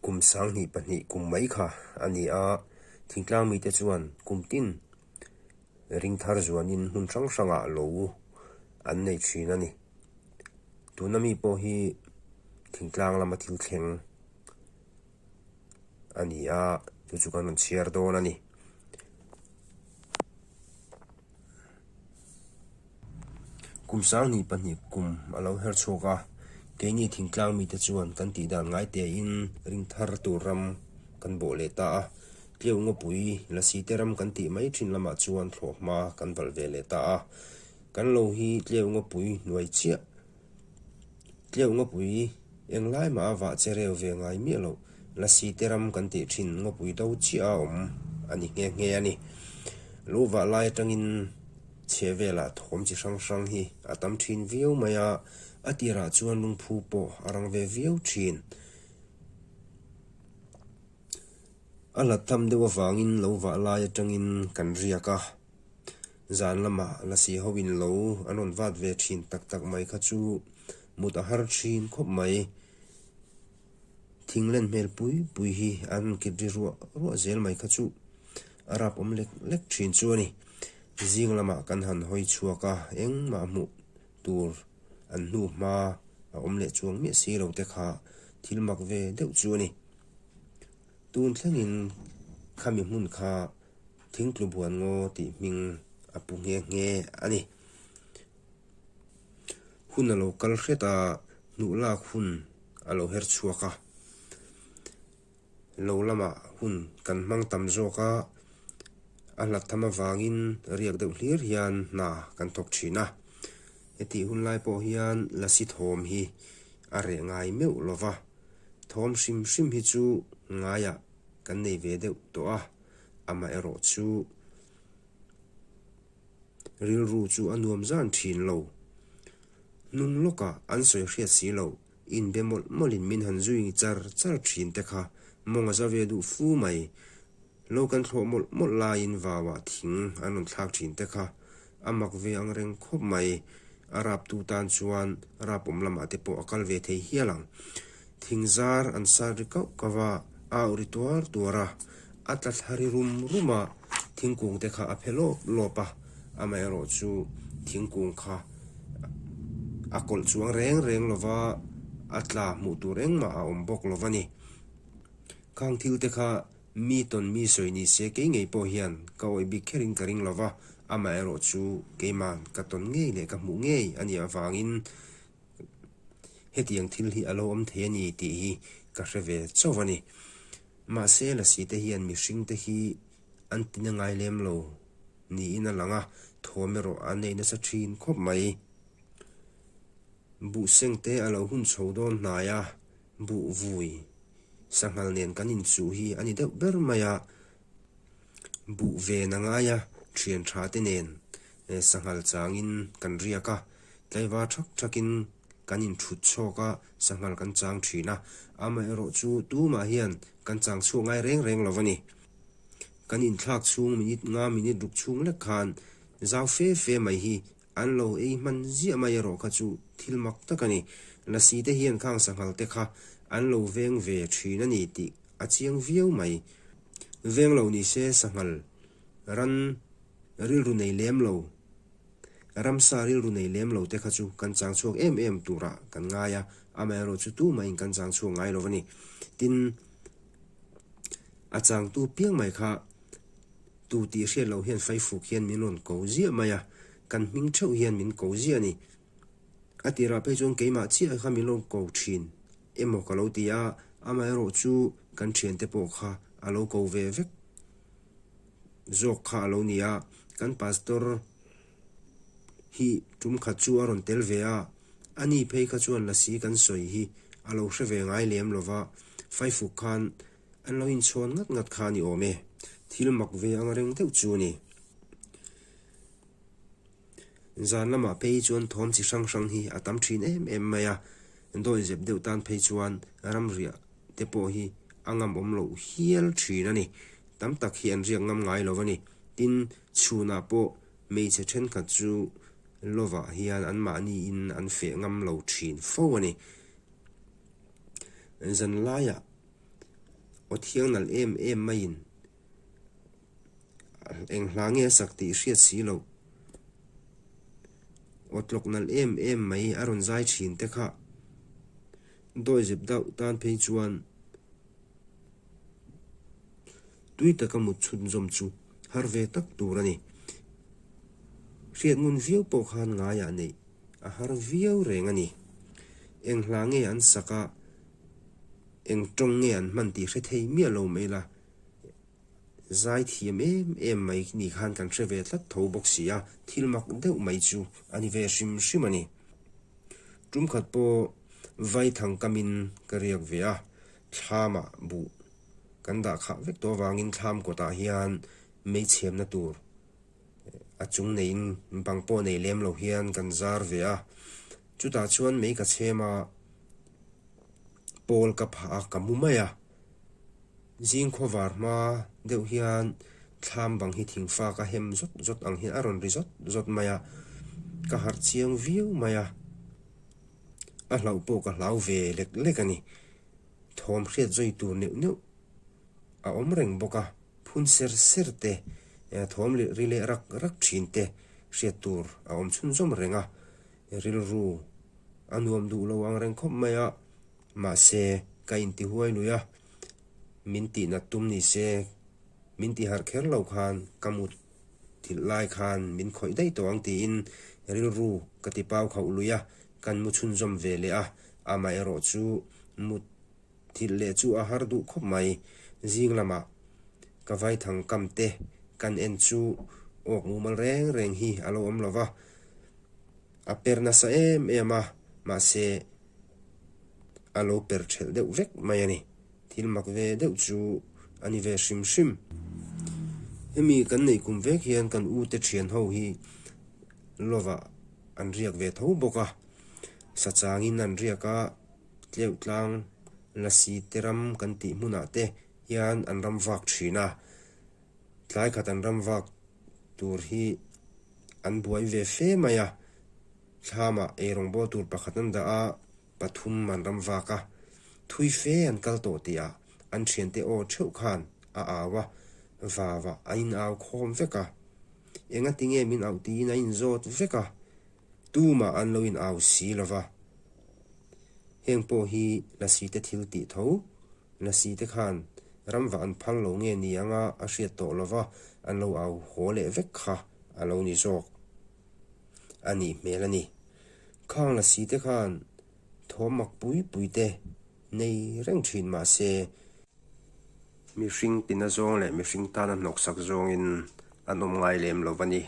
Kum 2002 kum mai kha a ni a, thingtlang mite chuan kum tin ring thar zuanin hmun hrang hrangah lo an nei thin a ni. Tuna mi pawh hi thingtlang lama thil thleng a ni a, chu chu kan rawn chhiar dawn a ni. Kum 2002 kum a lo her chhuak a, keini thingtlang mite chuan kan tih dan ngai tein ring thar tur ram kan bawh leh ta a, tleu ngawpui lasi te ram kan tih mai thin lamah chuan thlawh hma kan valh ve leh ta a, kan lo hi tleu ngawpui hnuai chiah Tleuh ngawpui englai mah a vah che reu ve ngai miah loh, lasi te ram kan tih thin ngawpui do chiah a awm a ni nghe nghe a ni. Lo vah lai atangin chhe velah thawm chi hrang hrang hi a tam thin viau mai a, a tirah chuan lungphu pawh a rang ve viau thin. A hlat tham deuh avangin lo vah lai atangin kan riak a. Zan lamah lasi ho in lo an rawn vat ve thin tak tak mai kha chu mut a har thin khawp mai. Thing len hmel pui pui hi an rawn kit ri ruah ruah zel mai kha chu a rap awm lek lek thin chu a ni. Zing lamah kan han hawi chhuak a, engmah hmuh tur an hnu hma a awm leh chuang miah si lo te kha thil mak ve deuh chu a ni. Tun thlengin khami hmun kha Thingtlu buan ngaw tih hming a pu nghe nghe a ni. Hun a lo kal hret a, hnuh lak hun a lo her chhuak a. Lo lamah hun kan hmang tam zawk a, a hlat tham avangin riak deuh hlir hian hna kan thawk thin a. Hetih hun lai pawh hian lasi thawm hi a reh ngai meuh lo va, thawm hrim hrim hi chu ngaiah kan nei ve deuh tawh a. Amaherawh chu rilru chu a nuam zan thin lo. Hnung lawkah an sawi hriat si lo, inbe mawlh mawlhin min han zui char char thin te kha mawng a za ve duh fu mai. Lo kan thlawh mawlh mawlh laiin vauah thing an rawn thlak thin te kha a mak ve ang reng khawp mai. A raptu tan chuan rapawm lamah te pawh a kal ve thei hial ang. Thing zar an sat ri kauh kauh a, a auh ri tuar tuar a, a tla thla ri rum rum a, thingkung te kha a phe lawp lawp a, amaherawh chu thingkung kha a kawlh chuang reng reng lo va, a tla hmuh tur engmah a awm bawk lo va ni. Khang thil te kha mi tawn mi sawi ni se kei ngei pawh hian ka awih bik kherin ka ring lo va, amaherawh chu keima'n ka tawn ngei leh ka hmuh ngei a nih avangin Hetiang thil hi a lo awm thei a ni tih hi ka hre ve chauh a ni. Mahse lasi te hian mihring te hi an tina ngai lem lo niin a lang a, thawm erawh an nei nasa thin khawp mai. Buh seng te a lo hun chho dawn hnai a, buh vui sanghal nen kan inchuh hi a ni deuh ber mai a. Buh ven a ngai a, thian tha te nen sanghal changin kan riak a, tlaivar thak thakin kan inthut chhawk a, sanghal kan chang thin a, amaherawh chu tumah hian kan chang chhuak ngai reng reng lo a ni. Kan inthlak chhung minute nga minute ruk chhung lek khan zau fe fe mai hi an lo ei hman ziah mai erawh kha chu thil mak tak a ni. Lasi te hian khang sanghal te kha an lo veng ve thin a ni tih a chiang viau mai. Veng lo ni se sanghal ran rilru nei lem lo, ramsa rilru nei lem lo te kha chu kan chang chhuak em em turah kan ngai a, amaherawh chu tumahin kan chang chhuak ngai lo a ni. Tin, a changtu piang mai kha tu tih hriat loh hian faifuk hian min rawn ko ziah mai a, kan hming theuh hian min ko ziah a ni. A tirah phei chuan keimah chiah kha min rawn ko thin emaw ka lo ti a, amaherawh chu kan thiante pawh kha a lo ko ve vek zawk kha a lo ni a, kan pastor hi tum khat chu a rawn tel ve a, ani phei kha chuan lasi kan sawi hi a lo hre ve ngai lem lo va, faifuk khan an lo inchhawn ngat ngat kha a ni awm e, thil mak ve ang reng deuh chu a ni. Zan lamah phei chuan thawm chi hrang hrang hi a tam thin em em mai a, dawi zep deuh tan phei chuan ramriah te pawh hi a ngam awm loh hial thin a ni. Tam tak hi an riak ngam ngai lo a ni. Tin, chhunah pawh hmeichhe thenkhat chu lovah hian anmahniin an feh ngam lo thin fo a ni. Zan laiah. Aw thiang nalh em em maiin eng hla nge a sak tih hriat si loh. Aw tlawk nalh em em mai a rawn zai thin te kha dawihzep deuh tan phei chuan tui taka mut chhunzawm chu har ve tak tur a ni. Hriat ngun viau pawh khan ngaiah neih a har viau reng a ni. Eng hla nge an sak a, eng tawng nge an hman tih hre thei miah lo mai la, zai thiam em em mai ni khan kan hre ve tlat tho bawk si a, thil mak deuh mai chu a ni ve hrim hrim a ni. Tum khat pawh vaithang kamin ka riak ve a, thlamah buh kan dah khah vek tawh avangin thlam kawtah hian mei chhemna tur a chung neiin bang pawh nei lem lo hian kan zar ve a, chutah chuan mei ka chhem a, pawl ka phah a, ka mu mai a. Zing khawvar hma deuh hian thlam bang hi thingfa ka hem zawt zawt ang hian a rawn ri zawt zawt mai a, ka harh chiang viau mai a, a hlauh pawh ka hlau ve lek lek a ni. Thawm hriat zui tur neuh neuh a awm reng bawk a, phun ser ser te, thawm leh ri leh rak rak thin te hriat tur a awm chhunzawm reng a, rilru a nuam duh lo ang reng khawp mai a, mahse ka intihuai lui a, min tihnat tum ni se, min tiharh kher lo khan ka mut thilh lai khan min khawih daih tawh ang tiin rilru ka ti pau khauh lui a, kan mu chhunzawm ve leh a, amaherawh chu mut Thilh leh chu a har duh khawp mai. Zing lamah ka vaithang kam te kan en chu awk mumal reng reng hi a lo awm lo va, a per nasa em em a, mahse a lo per thelh deuh vek mai a ni. Thil mak ve deuh chu a ni ve hrim hrim. Hemi kan neih kum vek hian kan u te thian ho hi lovah an riak ve tho bawk a, sachangin an riak a. Tleuhtlang Lasi te ram kan tih hmunah te hian an ram vak thin a, tlai khat an ram vak tur hi an buai ve fe mai a, thlamah eirawngbawl tur pakhat an dah a, pathum an ram vak a, thui fe an kal tawh tihah an thiante aw theuh khan a au a, vavah an in au khawm vek a, engati nge min auh tiin a inzawt vek a, tumah an lo in au si lo va. Heng pawh hi Lasi te thil tih tho. Lasi te khan ramvah an phal lo nge ni anga a hriat tawh lova an lo au haw leh vek kha a lo ni zawk a nih hmel a ni. Khang Lasi te khan thawm mak pui pui te nei reng thin mah se, mihring tina zawng leh mihring tana hnawksak zawngin an awm ngai lem lo va ni.